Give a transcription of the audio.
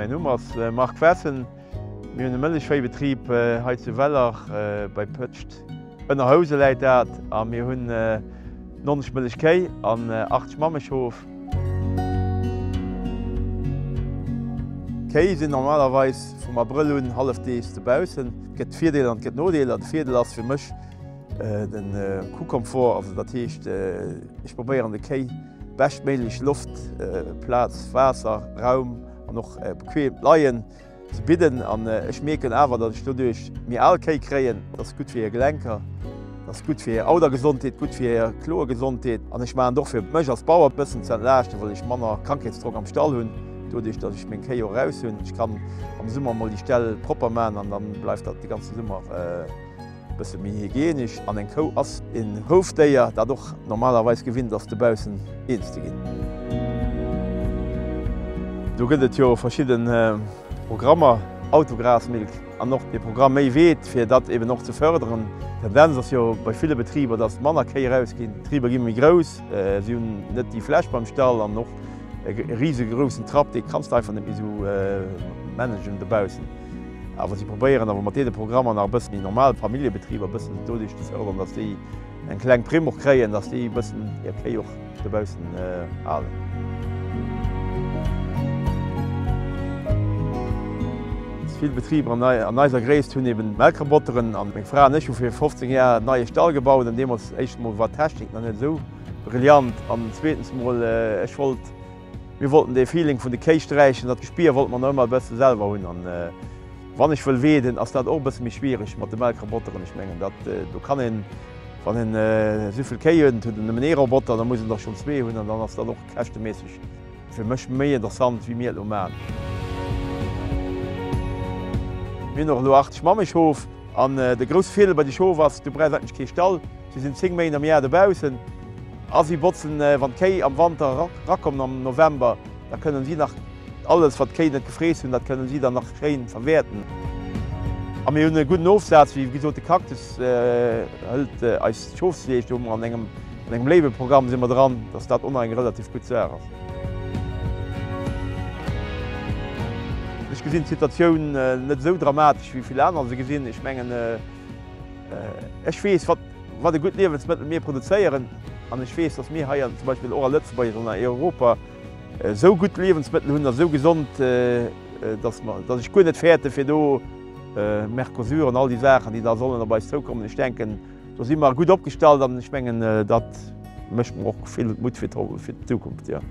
Mäin Numm ass Marc Wessen. Mir hunn e Mëllechvéibetrib hei zu Weller bei Pëtscht. Ënner Housen läit dat a mir hunn 90 Mëllechkéi an 80 Mammeschof. D'Kéi sinn normalerweis vum Abrëll un hallefdeegs dobaussen. Et gëtt Virdeeler an et gëtt Nodeeler. De Virdeel ass fir mech de Kuhkomfort, also dat heescht ech probéieren de Kéi beschtméiglech Loft, Plaz, Waasser, Raum an och bequeemt Leien ze bidden. An ech mierken awer, datt ech doduerch méi al Kéi kréien. Dat ass gutt fir hir Gelenker, dat ass gutt fir hir Audergesondheet, gutt fir hir Kloegesondheet. An ech maachen et och fir mech als Bauer e bëssen ze entlaaschten, well ech manner Krankheetsdrock am Stall hunn, doduerch datt ech meng Kéi och eraus hunn. Ech kann am Summer mol déi Ställ propper maachen an dann bleift dat de ganze Summer. Bësse méi hygienesch an eng Kou ass een Houfdéier, dat och normalerweis gewinnt ass dobaussen eens ze ginn. Do gëtt et jo verschidde Programmer, Autograsmilk an och de Programm Méi Weed, fir dat eben och ze fërderen. D'Tendenz ass jo bei ville Betriber, datt manner Kéi erausginn. D'Betriber gi méi grouss, si hunn net déi Fläch beim Stall an och e risegroussen Trapp, dee kanns de einfach net méi esou managen dobaussen. Awer si probéieren awer mat deene Programmer nach e bëssen déi normal Familljebetriber e bëssen doduerch ze fërderen, datt déi eng kleng Primm och kréien, datt déi e bëssen hir Kéi och dobaussen halen. Vill Betriber an eiser Gréisst hunn eben Melkroboteren an meng Fra an ech hu fir 15 Jar en neie Stall gebaut an deemools éischt mol war d'Technik nach net esou brillant an zweetens mol ech wollt Mir wollten dee Feeling vun de Kéi sträichen, dat Gespier wollte mer nach ëmmer e bësse selwer hunn. An wann ech wëll weeden, ass dat och e bësse méi schwiereg mat de Melkroboteren. Ech mengen, dat do kann een, wann een esouvill Kéi huet, huet en nëmmen ee Roboter, da muss en der schonn zwee hunn an dann ass dat och käschteméisseg fir mech méi interessant, wéi mir et elo maachen. Mir hunn och elo 80 Mammeschof an de grousse Virdeel bei de Schof ass, du brauchs eigentlech kee Stall, si sinn 10 Méint am Jar dobaussen. A si botzen, wann d'Kéi am Wanter erakommen am November, da kënnen si nach alles, wat d'Kéi net gefreess hunn, dat kënnen si dann nach schéin verwäerten. A mir hunn e gudden Ofsaz, wéi gesot, de Cactus hëlt eis d'Schofsfleesch, do hu mer an engem an engem Labelprogramm si mer dran, dass dat och nach eng relativ gutt Saach ass. Ech gesinn d'Situatioun net esou dramatesch, wéi vill aner se gesinn. Ech mengen, ech weess, wat. Wat e gutt Liewensmëttel mir produzéieren, an ech weess, dass mir hei zum Beispill och a Lëtzebuerg an a Europa esou gutt Liewensmëttel hunn a esou gesond, dass mer, dass ech guer net fäerte fir do Mercosur an all déi Saachen, déi da sollen op eis zoukommen. Ech denken, do si mer gutt opgestallt an ech mengen, dat mécht mer och vill Mutt fir d'Zukunft, jo.